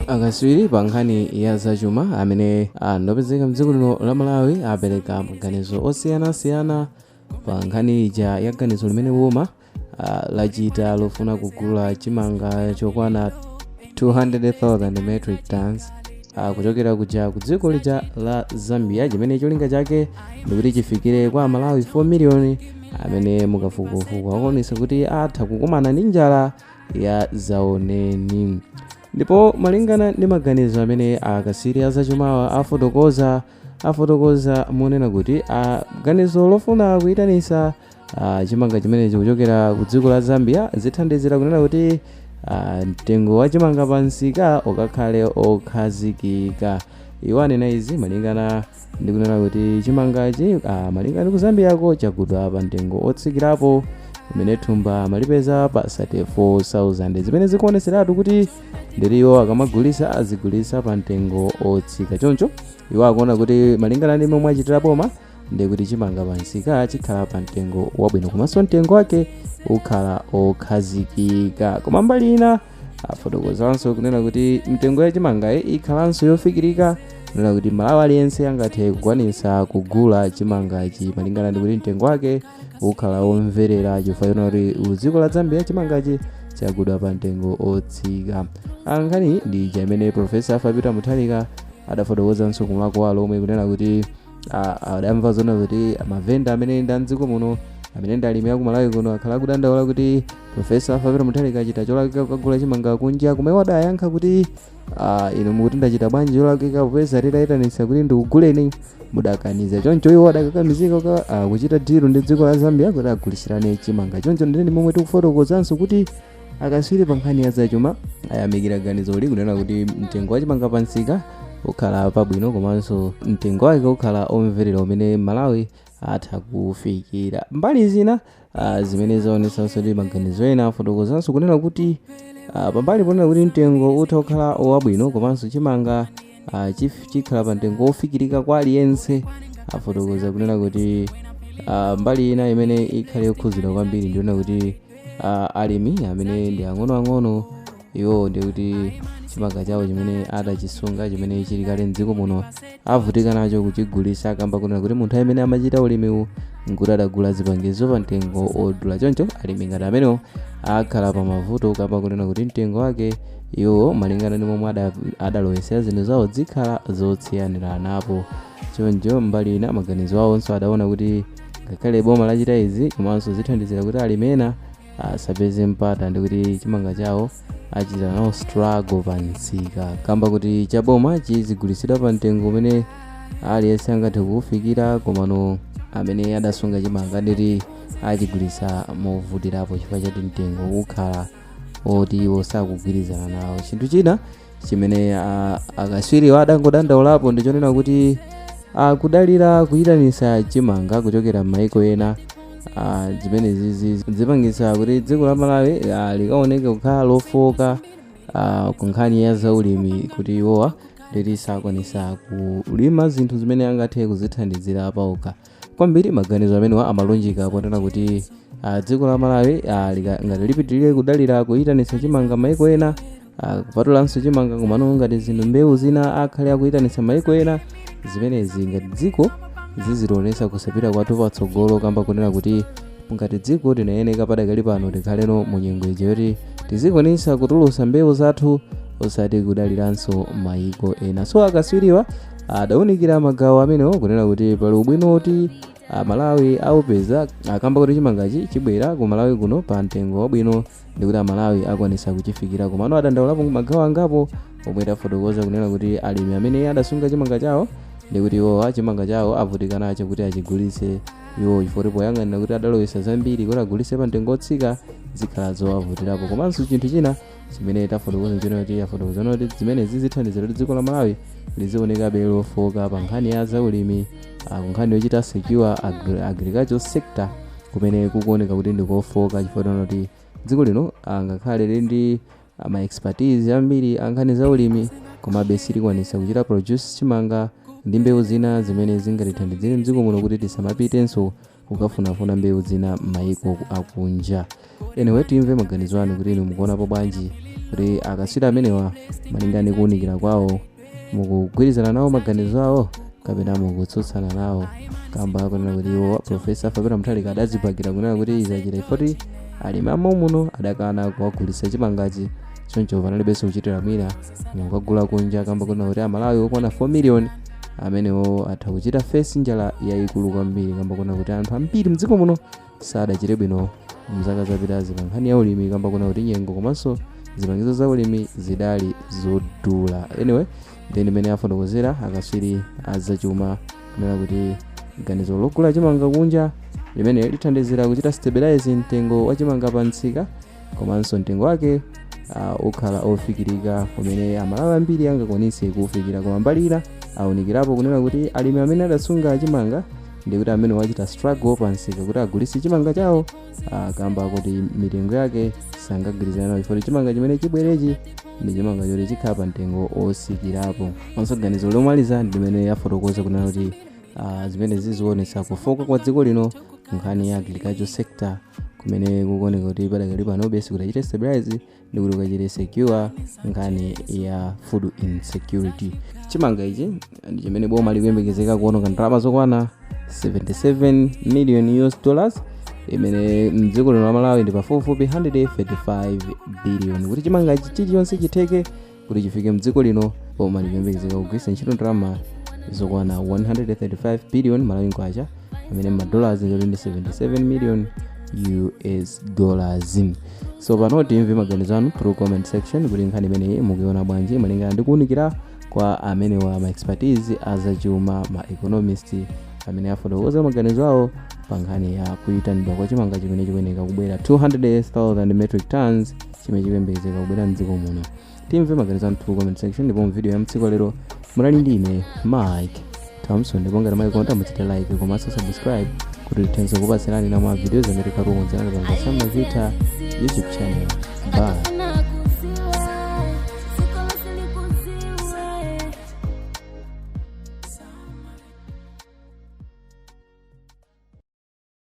Akaswiri pa nkhani ya zachuma amene anapezeka mdziko lino la Malawi apereka maganizo osiyanasiyana pa nkhani ija ya ganizo limene boma lachita lofuna kugula chimanga chokwana 200,000 metric tons kuchokera kuja ku dziko lija la Zambia, chimene cholinga chake ndikuti chifikire kwa Malawi 4 miliyoni amene mukafukufuku akuonesa kuti atha kukumana ndi njala ya zaoneni. Ndipo malingana ndi maganizo amene akaswiri azachumawa afotokoza monena kuti ganizo lofuna kuyitanisa chimanga chimenechi kuchokera ku dziko la Zambia zithandizira kunena kuti mtengo wa chimanga pansika ukakhale okhazikika. Iwo anena izi malingana ndi kunena kuti chimangachi, malingana ndi ku Zambiako, chagudwa pa mtengo otsikirapo umene thumba malipeza pa 34,000, zimene zikuoneseratu kuti ndiriwo akamagulisa azigulisa pa mtengo otsika. Choncho iwo akuona kuti malingana ndi momwe achitira boma, ndikuti chimanga pansika chikhala pa mtengo wabwino komanso mtengo wake ukhala okhazikika. Koma mbali ina afotokozanso kunena kuti mtengo ya chimangayi ikhalanso yofikirika, kunena kuti Malawi aliyense angathe kukwanisa kugula chimangachi malingana ndi kuti mtengo wake ukhala womverera, chifukwa chonena kuti dziko la Zambia chimangachi chagudwa pa mtengo otsika. Nkhani ndi chimene Professor Peter Mutharika adafotokozanso kumulako wa lomwe, kunena kuti adamva zona kuti mavenda amene ndi amdziko muno, amene ndi alimi aku Malawi kuno, akhala akudandaula kuti Professor Peter Mutharika achita cholakwika kukagula chimanga kunja, komwe wadayankha kuti, "Inu mukuti ndachita bwanji cholakwika popeza titayitanitsa kuti ndikuguleni mudakaniza?" Choncho iwo adakakamizika kuchita deal ndi dziko la Zambia kuti agulisirane chimanga. Choncho ndini momwe tikufotokozanso kuti akaswiri pa nkhani ya zachuma ayamikira ganizoli, kunena kuti mtengo wa chimanga pansika ukhala pabwino komanso mtengo wake ukhala omverera umene Malawi atha kufikira. Mbali zina zimene zaonesanso ndi maganizo ena afotokozanso kunena kuti pambali ponena kuti mtengo utha kukhala wabwino komanso chimanga chikhala pa mtengo wofikirika kwa aliyense, afotokoza kunena kuti mbali ina imene ikhale yokhuzidwa kwambiri ndiyona kuti alimi amene ndi ang'onoang'ono, iwo ndikuti chimanga chawo chimene adachisunga, chimene chili kale mdziko muno, avutika nacho kuchigulisa, kamba kunena kuti munthu amene amachita ulimiwu nkuti adagula zipangizo pa mtengo odula. Choncho alimi ngati amenewo akhala pa mavuto, kamba kunena kuti mtengo wake iwo malingana ndi momwe adalowesera zinthu zawo zikhala zotsiyaniranapo. Choncho mbali ina maganizo awonso adaona kuti ngakhale boma lachita izi, komanso zithandizira kuti alimi ena asapeze mpata ndikuti chimanga chawo achita nawo struggle pa msika, kamba kuti chaboma chizigulisidwa pa mtengo umene aliyense angathe kuwufikira, komano amene adasunga chimanga nditi achigulisa movutirapo chifukwa choti mtengo ukhala oti iwo sakugwirizana nawo. Chinthu china chimene akaswiriwa adangodandaulapo ndichonena kuti akudalira kuyitanisa chimanga kuchokera m'mayiko ena, zimene zizi zipangitsa kuti dziko la Malawi likaoneke kukhala lofoka ku nkhani ya zaulimi, kuti iwowa nditi sakwanisa kulima zinthu zimene angathe kuzithandizira paokha. Kwambiri maganizo amenewa amalunjika ponena kuti dziko la Malawi ngati lipitirire kudalira kuyitanitsa chimanga maiko ena, kupatulanso chimanga komano ngati zinthu mbewu zina akhale akuyitanitsa maiko ena, zimenezi ngati dziko zizionesa kusapita kwathu patsogolo, kamba kunena kuti ngati dziko tinayeneka padakali pano tikhaleno mu nyengo ija yoti tizikwanisa kutulusa mbewu zathu osati kudaliranso maiko ena. So akaswiriwa adawunikira magawo amenewo kunena kuti pali ubwino oti Amalawi aupeza, akamba kuti chimangachi chibwera ku Malawi kuno pa mtengo wabwino ndikuti Amalawi akwanisa kuchifikira. Komano adandaulapo magawo angapo omwe tafotokoza, kunena kuti alimi amene adasunga chimanga chawo, ndikuti iwowa chimanga chawo avutika nacho kuti achigulitse iwo, chifukwa poyang'anira kuti adalowesa zambiri kuti agulitse pa mtengo otsika, zikhala zowavutirapo. Komanso chinthu china chimene tafotokoza nchonena kuti afotokoza kuti zimenezi zithandizira kuti dziko la Malawi lizionekabe lofoka pa nkhani ya zaulimi, ku nkhani yochita secure agricultural sector, kumene kukuoneka kuti ndikofoka, chifukwa kuti dziko lino ngakhale lili ndi ma expertise ambiri a nkhani za ulimi, komabe silikwanisa kuchita produce chimanga ndi mbewu zina zimene zingatithandizire mdziko muno kuti tisamapitenso kukafunafuna mbewu zina m'mayiko akunja. Anyway, timve maganizo anu kuti inu mukuonapo bwanji. Kuti akaswiri amenewa, malinga ndi kuwunikira kwawo, mukugwirizana nawo maganizo awo kapena mukutsutsana nawo, kamba kunena kuti iwo Professor Peter Mutharika adazibakira kunena kuti izachita ifoti alimi amomuno adakana kuwagulitsa chimangachi, choncho panalibenso kuchitira mwina mukagula kunja, kamba kunena kuti Amalawi okwana 4 million amenewo atha kuchita face njala yayikulu kwambiri, kamba kunena kuti anthu ambiri mdziko muno sadachite bwino mzaka zapitazi pa nkhani ya ulimi, kamba kunena kuti nyengo komanso zipangizo za ulimi zidali zodula. Anyway, then imene afotokozera akaswiri azachuma kunena kuti ganizo logula chimanga kunja limene lithandizira kuchita stabilize mtengo wa chimanga pa msika, komanso mtengo wake ukhala ofikirika kumene Amalawi ambiri angakwanitse kuwufikira. Koma mbali ina awunikirapo kunena kuti alimi amene adasunga chimanga ndikuti amene wachita struggle pa msika kuti agulitse chimanga chawo, kamba kuti mitengo yake sangagwirizana nayo, chifukwa chimanga chimene chibwerechi ndi chimanga choti chikhala pa mtengo osikirapo. Onso ganizo lomaliza ndi limene afotokoza kunena kuti zimene zizionetsa kufoka kwa dziko lino nkhani ya agriculture sector, kumene kukuoneka kuti padakali panobe sikutachite stabilize ndi kuti ukachite secure nkhani ya food insecurity. Chimanga ichi ndi chimene boma likuyembekezeka kuononga ndalama zokwana 77 million US dollars, imene mdziko lino la Malawi ndi pafupifupi 135 billion. Kuti chimanga ichi chilichonse chitheke kuti chifike mdziko lino, boma likuyembekezeka kugwiritsa ntchito ndalama zokwana 135 billion Malawi kwacha, amene madollars ndi 77 million US dollars. So pano timve maganizo anu through comment section kuti nkhani imeneyi mukuiona bwanji, malingana ndi kuwunikira kwa amene wa ma expertise azachuma, ma economist amene afotokoza maganizo awo pa nkhani ya kuyitanidwa kwa chimanga chimene chikuyeneka kubwera 200,000 metric tons, chimene chikuyembekezeka kubwera mdziko muno. Timve maganizo anu through comment section. Ndipo mu video ya mtsiku lero munali ndine Mike Thompson, ndipo ngati mwayikonda muchite like komanso subscribe kuti tithenso kupatsirani namwa videos amene tikukonzerani pa Sam Mavita YouTube channel. Bye.